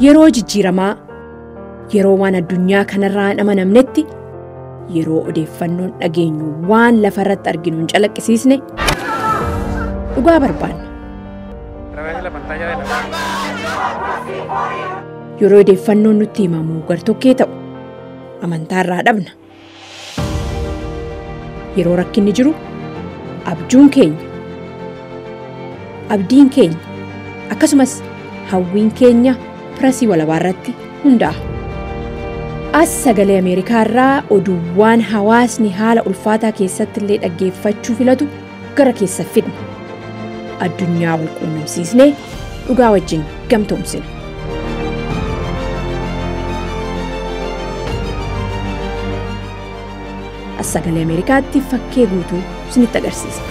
Yeroo jijjiiramaa, yeroo waan addunyaa kanarraa hin amanamnetti, yeroo odeeffannoon dhageenyu waan lafa irratti arginu hin calaqqisiisne, dhugaa barbaanna. Yeroo odeeffannoon nutti himamu gartokkee ta'u, amantaa irraa dhabna. Yeroo rakkinni jiru abjuun keenya, abdiin keenya, akkasumas hawwiin keenya Pirasii Walabaa irratti hundaa'a. As Sagalee Ameerikaa irraa oduuwwan hawaasni haala ulfaataa keessatti illee dhaggeeffachuu filatu gara keessa fidna. Addunyaa wal quunnamsiisnee dhugaa wajjin gamtoomsina. As Sagalee Ameerikaatti fakkee guutuu isinitti agarsiisa.